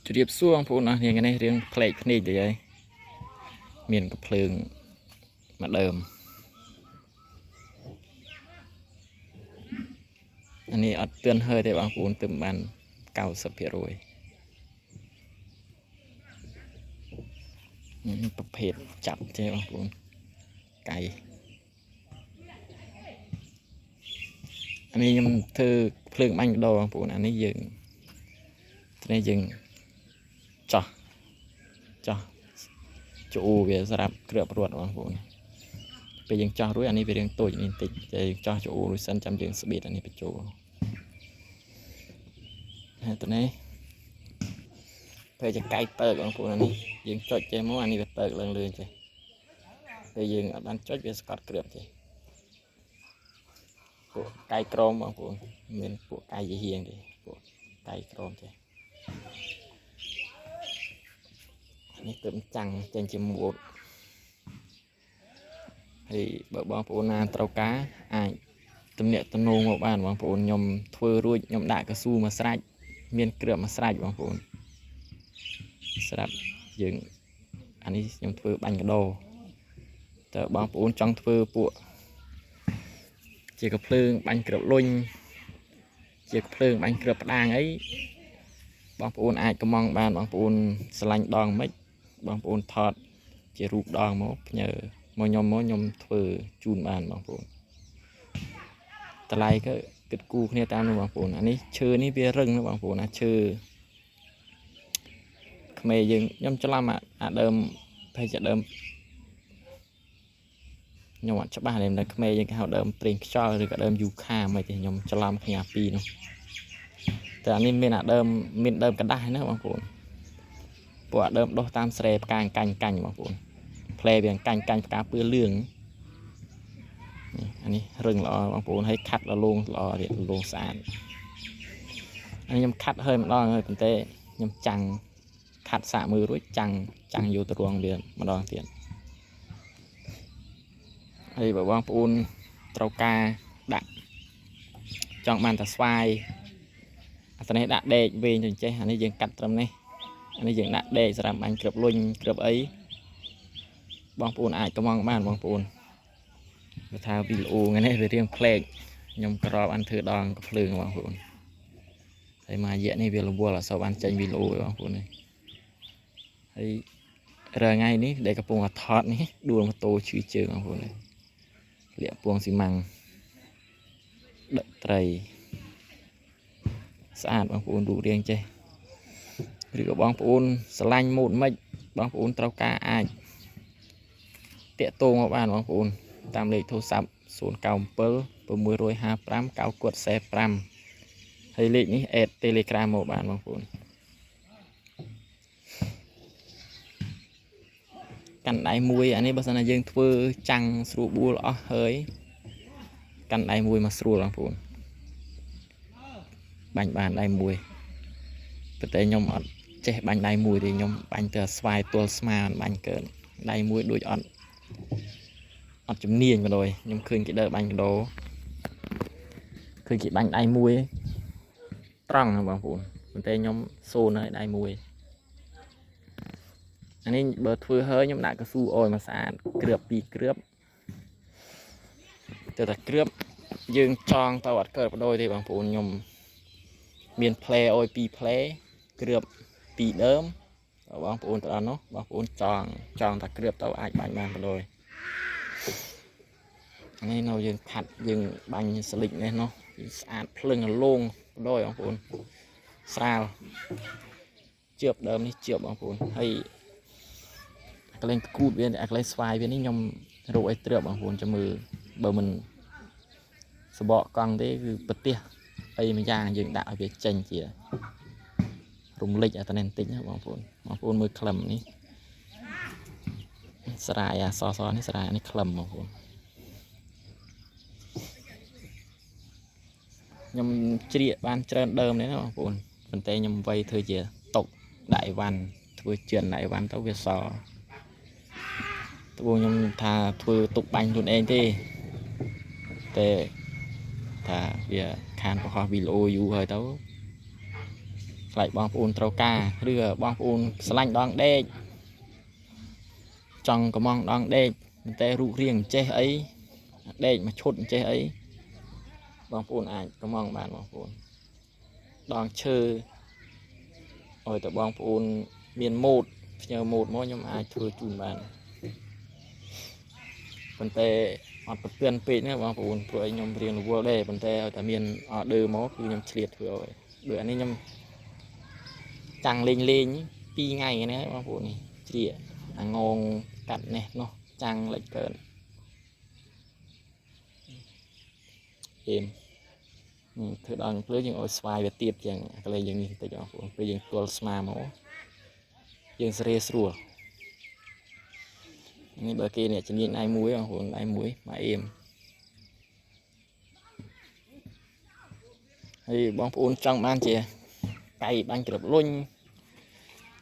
ជម្រាបសួរបងប្អូនអរគ្នាថ្ងៃនេះរឿងផ្លេកភ្នែកទៅហើយមានកំភ្លើងមួយដើមអានេះអត់ទឿនហើយទេបងប្អូនទើបបាន90%នេះប្រភេទចាប់ចេះបងប្អូនកៃអានេះខ្ញុំធ្វើភ្លើងបាញ់កដោបងប្អូនអានេះយើងនេះយើងចោះចោះជូរវាសម្រាប់គ្របរត់បងប្អូនពេលយើងចោះរួចអានេះវារៀងតូចនេះបន្តិចតែយើងចោះជូររួចសិនចាំយើងស្បៀតអានេះបញ្ចូលហើយតនេះពេលចកៃពើកបងប្អូនអានេះយើងចុចចេះមកអានេះវាពើកឡើងលឿនចេះពេលយើងអត់បានចុចវាស្កត់គ្របចេះពួកកៃក្រមបងប្អូនមានពួកកៃជាហៀងទេពួកកៃក្រមចេះនេះទើបចាំងចេញជាមួតហើយបើបងប្អូនណាត្រូវការអាចទំនាក់ទំនងមកបានបងប្អូនខ្ញុំធ្វើរួចខ្ញុំដាក់កស៊ូមកស្រាច់មានគ្របមកស្រាច់បងប្អូនស្រាប់យើងអានេះខ្ញុំធ្វើបាញ់កដោតើបងប្អូនចង់ធ្វើពួកជាកភ្លើងបាញ់គ្របលុញជាកភ្លើងបាញ់គ្របផ្ដាងអីបងប្អូនអាចកំងបានបងប្អូនស្រឡាញ់ដងមិនបងប្អូនថតជារូបដងមកផ្ញើមកខ្ញុំមកខ្ញុំធ្វើជូនបានបងប្អូនតម្លៃក៏គិតគូរគ្នាតាមនោះបងប្អូនអានេះឈើនេះវារឹងណាបងប្អូនអាឈើក្មេយើងខ្ញុំច្រឡំអាដើមប្រហែលជាដើមខ្ញុំអត់ច្បាស់ទេនៅក្មេយើងគេហៅដើមប្រេងខ្យល់ឬក៏ដើមយូខាមិនទេខ្ញុំច្រឡំគ្នាពីរនោះតែអានេះមានអាដើមមានដើមកដាស់ណាបងប្អូនពួកអាដើមដុះតាមស្រែផ្កាកាញ់កាញ់បងប្អូនផ្លែវាកាញ់កាញ់ផ្កាពឿលឿងនេះអានេះរឹងល្អបងប្អូនហើយខាត់លលងល្អទៀតលងស្អាតអានេះខ្ញុំខាត់ហើយម្ដងហើយប៉ុន្តែខ្ញុំចាំងខាត់សាកមើលរួចចាំងចាំងយកទៅរងវាម្ដងទៀតហើយបើបងប្អូនត្រូវការដាក់ចង់បានតែស្វាយអានេះដាក់ដេកវែងទៅចេះអានេះយើងកាត់ត្រឹមនេះអានេះយើងដាក់ដេកសម្រាប់បាញ់គ្របលុញគ្របអីបងប្អូនអាចកំងបានបងប្អូនបើថាវីដេអូថ្ងៃនេះវារៀងផ្លេកខ្ញុំក្របអានធ្វើដងកភ្លើងបងប្អូនហើយមួយរយៈនេះវារវល់អត់សូវបានចេញវីដេអូទេបងប្អូននេះហើយរាល់ថ្ងៃនេះដែលកំពុងតែថតនេះដួលម៉ូតូឈឺជើងបងប្អូននេះលាក់ពងស៊ីម៉ាំងដឹកត្រីស្អាតបងប្អូនរូបរាងចេះឬក៏បងប្អូនស្រឡាញ់ម៉ូតមិនបងប្អូនត្រូវការអាចតាក់ទងមកបានបងប្អូនតាមលេខទូរស័ព្ទ097 655 945ហើយលេខនេះអេត Telegram មកបានបងប្អូនកាន់ដៃមួយអានេះបើសិនណាយើងធ្វើចាំងស្រួលបួលអស់ហើយកាន់ដៃមួយមកស្រួលបងប្អូនបាញ់បានដៃមួយប៉ុន្តែខ្ញុំអត់ចេះបាញ់ដៃមួយទេខ្ញុំបាញ់ទៅស្វាយទល់ស្មាបាញ់កើនដៃមួយដូចអត់ជំនាញបណ្ដោយខ្ញុំឃើញគេដើរបាញ់កដោឃើញគេបាញ់ដៃមួយត្រង់ណាបងប្អូនប៉ុន្តែខ្ញុំសូនហើយដៃមួយអានេះបើធ្វើហើយខ្ញុំដាក់កស៊ូអយមកស្អាតគ្របពីរគ្របទៅតែគ្របយើងចងទៅអត់កើតបដោយទេបងប្អូនខ្ញុំមានផ្លែអយពីរផ្លែគ្របពីរដើមបងប្អូនទៅដល់នោះបងប្អូនចងចងតែគ្របទៅអាចបាញ់បានបដោយនេះនៅយើងខាត់យើងបាញ់ស្លិចនេះនោះស្អាតភ្លឹងលងបដោយបងប្អូនស្រាលជឿបដើមនេះជឿបបងប្អូនហើយកន្លែងគូតវាកន្លែងស្វាយវានេះខ្ញុំរកឲ្យទ្រើបបងប្អូនចាំមើលបើមិនសបកកង់ទេគឺប្រទេសអីមួយយ៉ាងយើងដាក់ឲ្យវាចេញជារំលេចអាតនេះបន្តិចណាបងប្អូនបងប្អូនមើលក្លឹមនេះស្រាយអាសសនេះស្រាយនេះក្លឹមបងប្អូនខ្ញុំជ្រៀកបានច្រើនដើមនេះណាបងប្អូនប៉ុន្តែខ្ញុំវៃធ្វើជាតុកដាក់អីវ៉ាន់ធ្វើជឿនដាក់អីវ៉ាន់ទៅវាសត្បូងខ្ញុំថាធ្វើទុកបាញ់ខ្លួនឯងទេតែថាវាខានបង្ហោះវីដេអូយូរហើយទៅ ខ្លាចបងប្អូនត្រូវការឬបងប្អូនស្រឡាញ់ដងដេកចង់កំងដងដេកប៉ុន្តែរូបរាងចេះអីដេកមួយឈុតចេះអីបងប្អូនអាចកំងបានបងប្អូនដងឈើឲ្យតែបងប្អូនមានម៉ូតផ្ញើម៉ូតមកខ្ញុំអាចធ្វើជូនបានប៉ុន្តែអត់ប្រទឿនពេកណាបងប្អូនព្រោះឲ្យខ្ញុំរៀងរវល់ដែរប៉ុន្តែឲ្យតែមាន order មកគឺខ្ញុំឆ្លៀតធ្វើឲ្យដូចអានេះខ្ញុំចាំងលេងលេង2ថ្ងៃនេះបងប្អូននេះជ្រៀកអាងងកាត់នេះនោះចាំងលិចកើនអេមធ្វើដល់ភ្លើយើងឲ្យស្វាយវាទៀបជាងកន្លែងយើងនេះបន្តិចបងប្អូនពេលយើងទល់ស្មាមកយើងសេរីស្រួលនេះបើគេអ្នកជំនាញដៃមួយបងប្អូនដៃមួយមកអេមហើយបងប្អូនចង់បានជាកៃបាញ់ក្របលុញ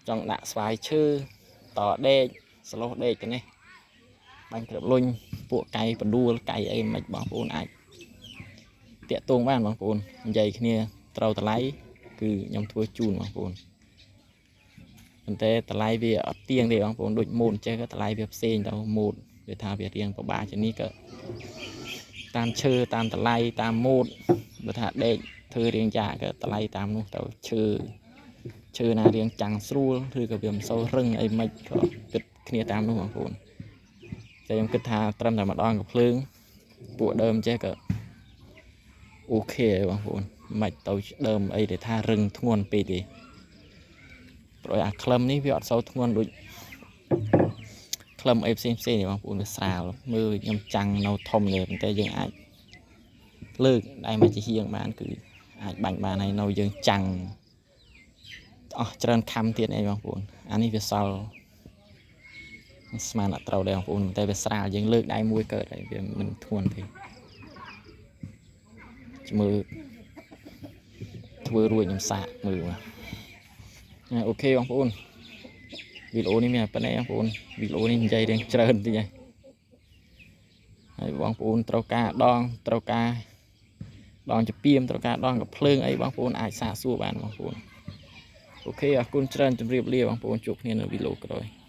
ចង់ដាក់ស្វាយឈើតដេកសឡុះដេកទៅនេះបាញ់ក្របលុញពួកកៃបដួលកៃអីមិនបងប្អូនអាចតាក់ទងបានបងប្អូននិយាយគ្នាត្រូវតម្លៃគឺខ្ញុំធ្វើជូនបងប្អូនប៉ុន្តែតម្លៃវាអត់ទៀងទេបងប្អូនដូចម៉ូតចេះក៏តម្លៃវាផ្សេងទៅម៉ូតវាថាវារៀងពិបាកជាងនេះក៏តាមឈើតាមតម្លៃតាមម៉ូតបើថាដេកធ្វើរៀងយ៉ាក៏តម្លៃតាមនោះទៅឈើឈើណារៀងចាំងស្រួលឬក៏វាមិនសូវរឹងអីមិនក៏គិតគ្នាតាមនោះបងប្អូនតែខ្ញុំគិតថាត្រឹមតែម្ដងកំភ្លើងពួកដើមចេះក៏អូខេហើយបងប្អូនមិនទៅដើមអីដែលថារឹងធ្ងន់ពេកទេព្រោះអាក្លឹមនេះវាអត់សូវធ្ងន់ដូចក្លឹមអីផ្សេងផ្សេងទេបងប្អូនវាស្រាលមើលខ្ញុំចាំងនៅធំទេប៉ុន្តែយើងអាចលើកដៃមកជាហៀងបានគឺអាចបាញ់បានហើយនៅយើងចាំងអស់ច្រើនខំទៀតអីបងប្អូនអានេះវាសល់ស្មានអត់ត្រូវដែរបងប្អូនតែវាស្រាលយើងលើកដៃមួយកើតហើយវាមិនធ្ងន់ទេមើលធ្វើរួចខ្ញុំសាកមើលបាទអូខេបងប្អូនវីដេអូនេះមានប៉ុណ្ណេះបងប្អូនវីដេអូនេះនិយាយរឿងច្រើនតិចហើយហើយបងប្អូនត្រូវការដងត្រូវការដងចៀមត្រូវការដងកភ្លើងអីបងប្អូនអាចសាកសួរបានបងប្អូនអូខេអរគុណច្រើនជម្រាបលាបងប្អូនជួបគ្នានៅវីដេអូក្រោយ។